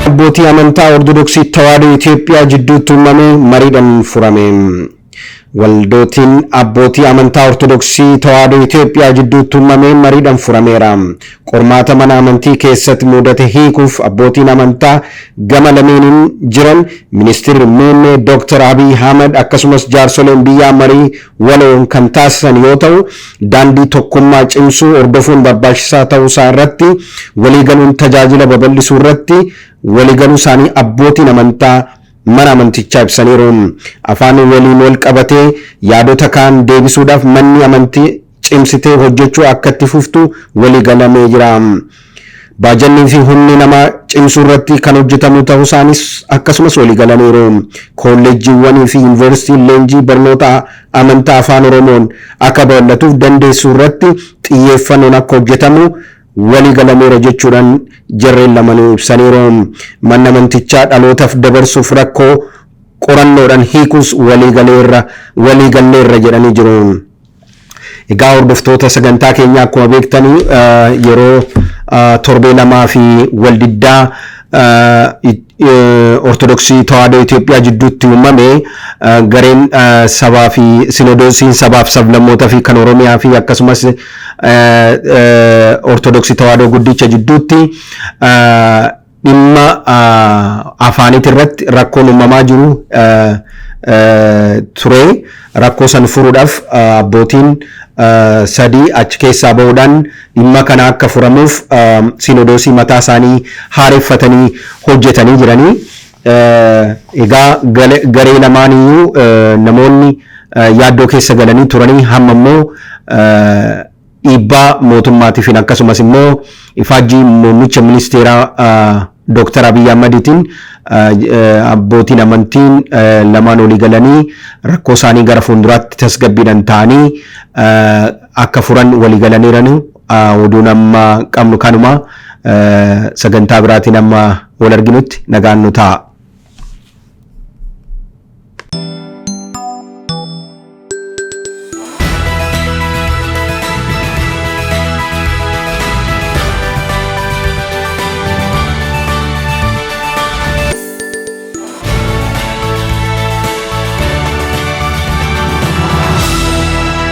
Abbootii amantaa Ortodoksii Tawaahidoo Itoophiyaa jidduutti uumame mariidhaan furame. Waldootiin abbootii amantaa Ortodoksii Tawaahidoo Itoophiyaa jidduutti uumame mariidhaan furameera. Qormaata mana amantii keessatti mudate hiikuuf abbootiin amantaa gama lameeniin jiran, Ministeerri Muummee Dr. Abiy Ahmed akkasumas jaarsoleen biyyaa marii waloon kan taasisan yoo ta'u, daandii tokkummaa cimsuu hordofuun barbaachisaa ta'uusaa irratti waliigaluun tajaajila babal'isuu irratti waliigaluu isaanii abbootiin amantaa mana amantichaa ibsaniiru. Afaan waliin wal qabatee yaadota kaan deebisuudhaaf manni amantii cimsitee hojjechuu akka itti fuftu waliigalamee jira. Baajannii fi humni namaa cimsuu irratti kan hojjetamu ta'uu isaanis akkasumas waliigalaniiru. Kolleejjiiwwanii fi yuunivarsiitiin leenjii barnoota amantaa Afaan Oromoon akka babal'atuuf dandeessuu irratti xiyyeeffannoon akka hojjetamu waliigalameera jechuudhaan jarreen lamanuu ibsaniiru. Manni amantichaa dhalootaaf dabarsuuf rakkoo qorannoodhaan hiikuus waliigalleerra jedhanii jiru. Egaa hordoftoota sagantaa keenyaa, akkuma beektanii yeroo torbee 2 fi waldiddaa Ortodoksii Tawaahidoo Itoophiyaa jidduutti uumame, gareen sabaa fi sinodoosiin sabaaf sablammootaa fi kan Oromiyaa fi akkasumas Ortodoksii Tawaahidoo guddicha jidduutti dhimma afaaniiti irratti rakkoon uumamaa jiru ture. Rakkoo san furuudhaaf abbootiin sadii achi keessaa bahuudhaan dhimma kana akka furamuuf sinodoosii mataa isaanii haareffatanii hojjetanii jiranii. Egaa garee lamaaniyyuu namoonni yaaddoo keessa galanii turanii, hamma immoo dhiibbaa mootummaatiifin akkasumas immoo ifaajjii muummicha ministeeraa Dooktar Abiyyi Ahmadiitiin abbootiin amantiin lamaan olii galanii rakkoo isaanii gara fuulduraatti tasgabbiidhaan ta'anii akka furan walii galaniirani. Oduun amma qabnu kanuma. Sagantaa biraatiin amma wal arginutti nagaan nu ta'a.